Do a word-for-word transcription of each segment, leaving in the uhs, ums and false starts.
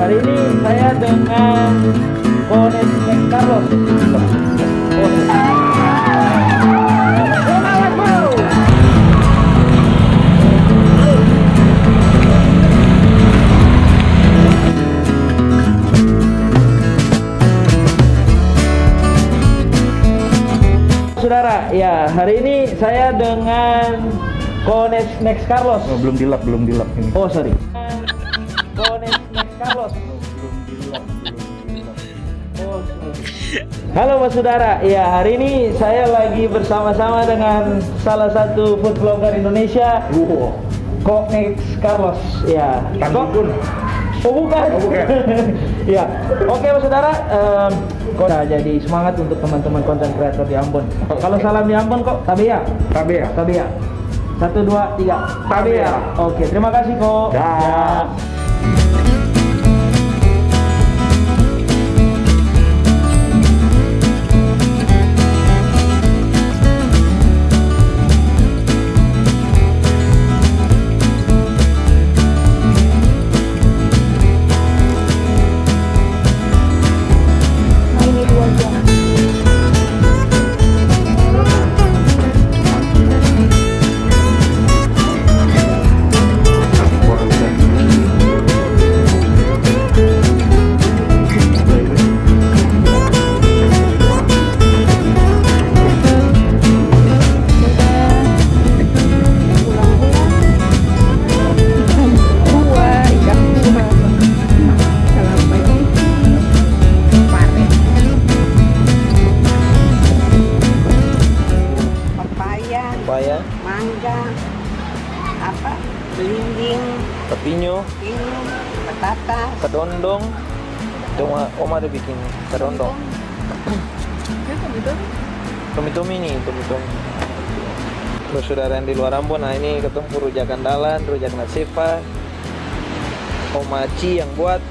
Hari ini saya dengan Kones Next Carlos. Saudara, ya, hari ini saya dengan Kones Next Carlos. Oh, belum dilap, belum dilap ini. Oh, sorry. Kones Next Carlos. Belum dilap, belum dilap. Oh, sorry. Halo, Basudara. Ya, hari ini saya lagi bersama-sama dengan salah satu food vlogger Indonesia. Wow. Kones Carlos. Ya. Tan Dukun. Oh, bukan. Oh, bukan. Ya. Oke, Basudara, em, Ko-, nah, jadi semangat untuk teman-teman konten kreator di Ambon. Oke. Kalau salam di Ambon, Ko, tabea. Tabea. Tabea. Satu, dua, tiga. Tabea. Tabea. Oke, terima kasih, Ko. Dah. Ya. Nah, ini dua jam. Ikan buah, ikan buah. Kalau apa ini? Pare. Papaya, papaya, mangga, apa, belimbing, papinyo, papinyo, patatas, kadondong. Cuma oma ada bikin kadondong. Ini tomi-tomi. Tomi-tomi ni, tomi-tomi. Terus saudara yang di luar Ambon, nah, ini katong pung rujak andalan, rujak Natsepa. Oma Ci yang buat.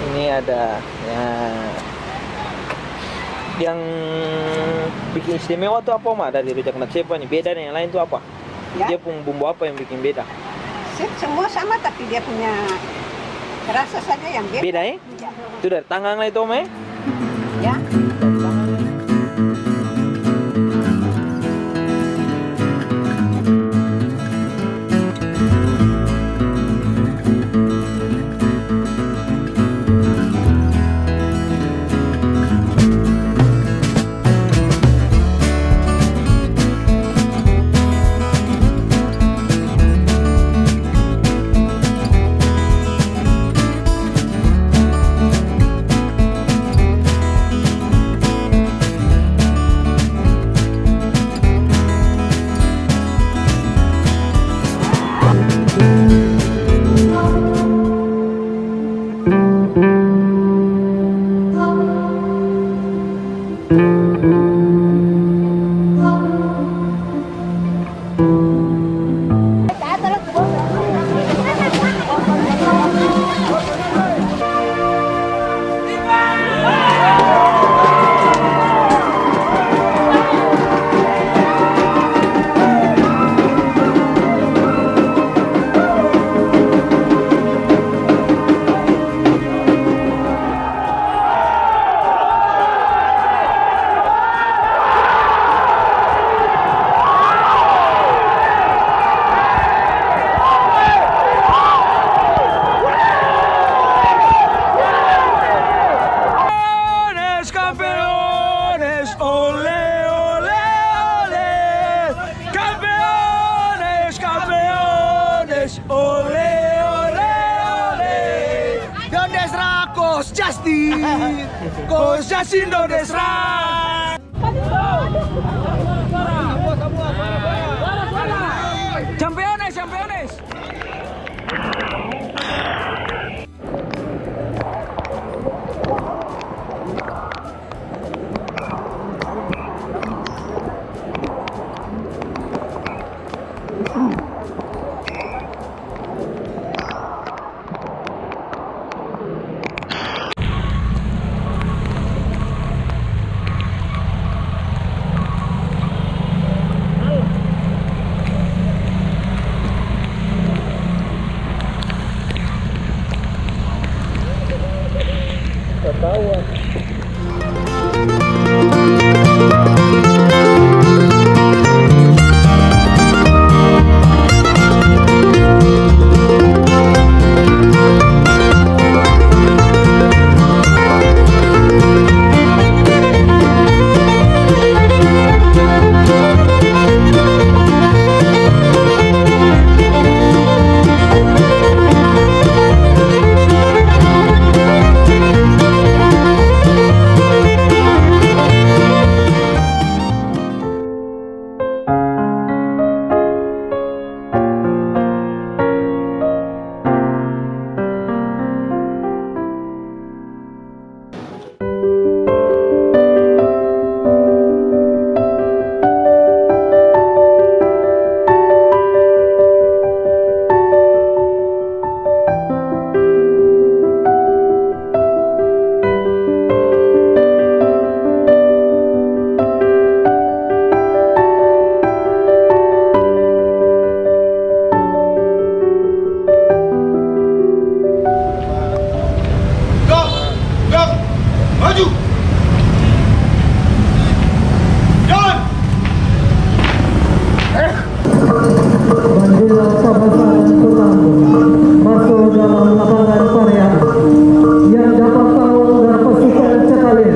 Ini ada, ya. Yang bikin istimewa tu apa, Oma, dari rujak Natsepa ni? Beda deng yang lain tu apa? Ya. Dia pung bumbu apa yang biking beda? Se-, semua sama, tapi dia punya rasa saja yang beda. Beda, eh? Ya. Itu dari tangang lai to, Oma, eh? Ya. Campeones, campeones, ole, ole, ole. Campeones, campeones, ole, ole, ole. Donde estará Coach Justin? Coach Justin, donde estará? Campeones, campeones. Gam! Gam! Maju! Jalan! Bandera Kabasaran Kota Ambon masuk dalam lapangan parean yang dapat tahu dari pasukan Cakale.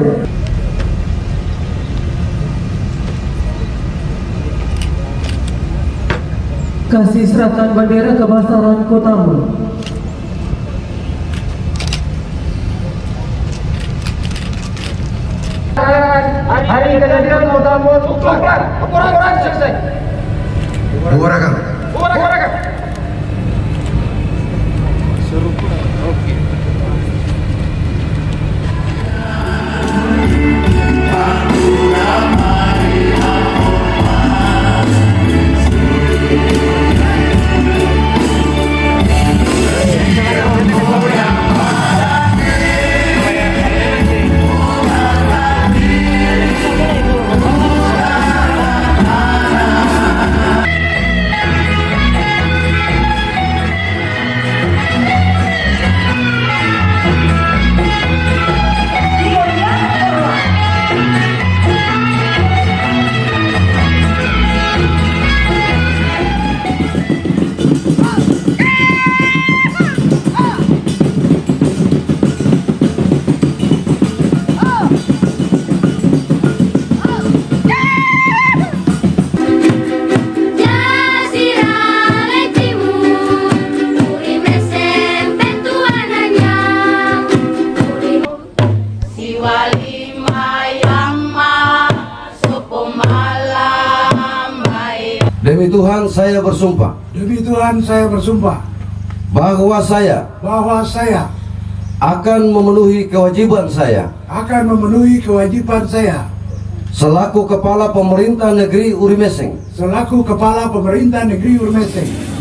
Kasih serahkan bandera Kabasaran Kota Ambon. Hari kejadian mau tambah tukar. Laporan selesai. Buat rakan. Buat rakan. Demi Tuhan, saya bersumpah. Demi Tuhan, saya bersumpah. Bahwa saya. Bahwa saya. Akan memenuhi kewajiban saya. Akan memenuhi kewajiban saya. Selaku Kepala Pemerintah Negeri Urimeseng. Selaku Kepala Pemerintah Negeri Urimeseng.